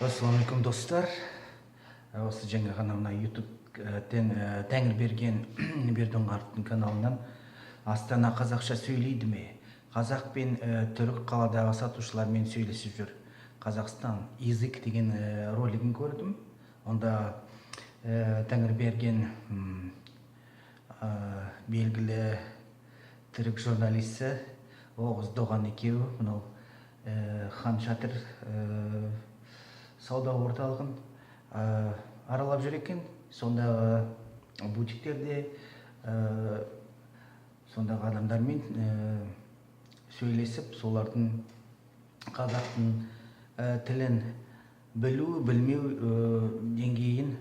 Ассалаумағалейкум, достар. Осы жаңа ғана мына ютубтен Тәңірберген Бердоңғаровтың каналынан «Астана қазақша сөйлейді ме? Қазақ пен түрік қаладағы сатушылармен сөйлесіп жүр. Қазақстан язык» деген ролигін көрдім. Онда Тәңірберген белгілі түрік журналисті Оғыз Доған екеуі мынау Хан Шатыр сауда орталығын аралап жүр екен. Сондағы бутиктерде сондағы адамдармен сөйлесіп, солардың қазақтың тілін білу білмеу деңгейін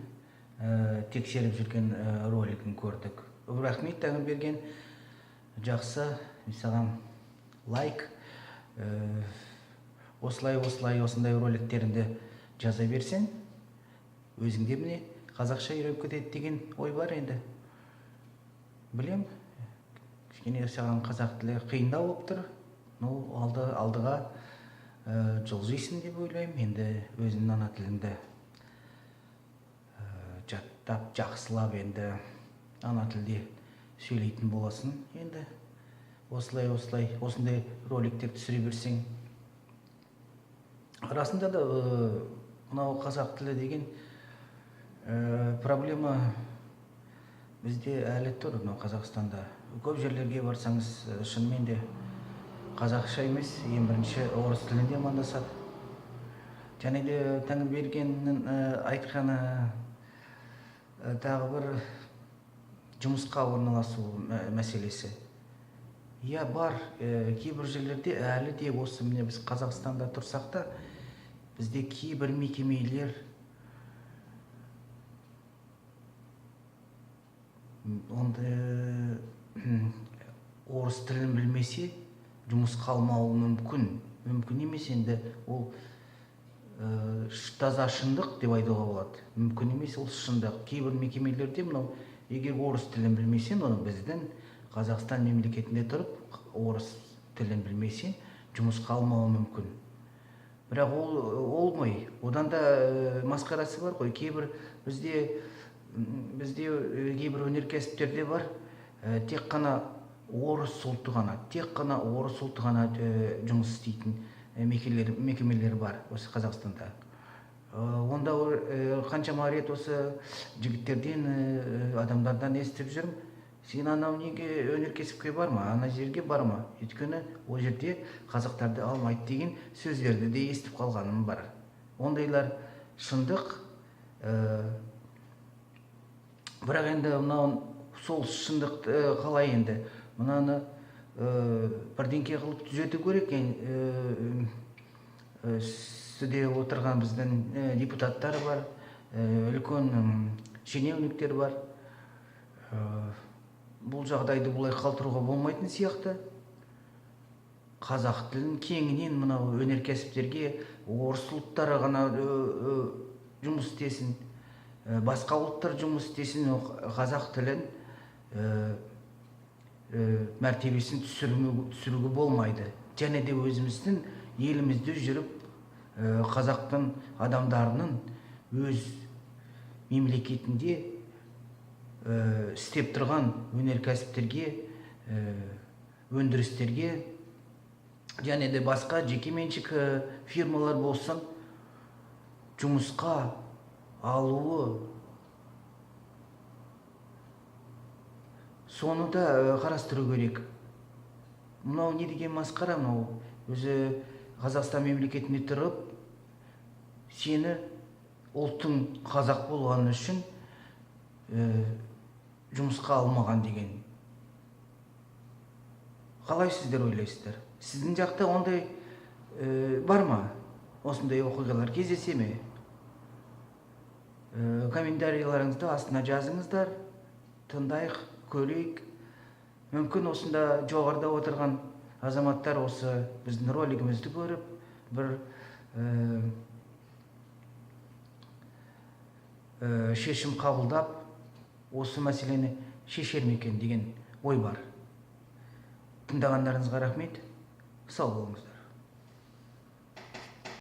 тексеріп жүрген ролигін көрдік. Рахмет, Тәңірберген, жақсы, мен саған лайк. Осылай, осылай, осындай роликтеріңді жаза берсең, өзің де, міне, қазақша үйреніп кетеді деген ой бар. Енді білем, кішкене саған қазақ тілі қиындау болып тұр, но алды алдыға жылжисың деп ойлаймын. Енді өзіңнің ана тіліңді жаттап, жақсылап, енді ана тілде сөйлейтін боласың. Енді осылай, осылай, осындай роликтер түсіре берсең. Расында да, мынау қазақ тілі деген проблема бізде әлі тұр. Мынау Қазақстанда көп жерлерге барсаңыз, шынымен де қазақша емес, ең бірінші орыс тілінде амандасады. Және де Тәңірбергеннің айтқаны, тағы бір жұмысқа орналасу мәселесі, иә, бар. Кейбір жерлерде әлі де осы, міне, біз Қазақстанда тұрсақ та, бізде кейбір мекемелер онда орыс тілін білмесе, жұмысқа алмауы мүмкін. Мүмкін емес, енді ол таза шындық деп айтуға болады. Мүмкін емес, ол шындық. Кейбір мекемелерде мынау егер орыс тілін білмесең, оны біздің Қазақстан мемлекетінде тұрып орыс тілін білмесең, жұмысқа алмауы мүмкін. Бірақ ол ғой, одан да масқарасы бар ғой. Кейбір бізде кейбір өнеркәсіптерде бар, тек қана орыс ұлты ғана, тек қана орыс ұлты ғана жұмыс істейтін мекемелер бар осы Қазақстанда. Онда қаншама рет осы жігіттерден, адамдардан естіп жүрмін: «Сен анау неге өнеркәсіпке барма, ана жерге барма, өйткені ол жерде қазақтарды алмайды» деген сөздерді де естіп қалғаным бар. Ондайлар шындық. Бірақ енді мынау сол шындықты қалай енді мынаны бірдеңке қылып түзету керек. Үстіде отырған біздің депутаттар бар, үлкен шенеуніктер бар. Бұл жағдайды бұлай қалдыруға болмайтын сияқты. Қазақ тілін кеңінен мынау өнеркәсіптерге орыс ұлттары ғана жұмыс істесін, басқа ұлттар жұмыс істесін, қазақ тілін мәртебесін түсіруге болмайды. Және де өзіміздің елімізде жүріп, қазақтың адамдарының өз мемлекетінде істеп тұрған өнеркәсіптерге, өндірістерге және де басқа жекеменшік фирмалар болсын, жұмысқа алуы, соны да қарастыру керек. Мынау не деген масқара? Мынау өзі Қазақстан мемлекетінде тұрып, сені ұлтың қазақ болғаны үшін жұмысқа алмаған деген. Қалай сіздер ойлайсыздар? Сіздің жақта ондай бар ма? Осындай оқиғалар кездесе ме? Комментарийларыңызды астына жазыңыздар, тыңдайық, көрейік. Мүмкін, осында жоғарыда отырған азаматтар осы біздің ролигімізді көріп, бір шешім қабылдап, осы мәселені шешер ме екен деген ой бар. Тыңдағандарыңызға рахмет, сау болыңыздар.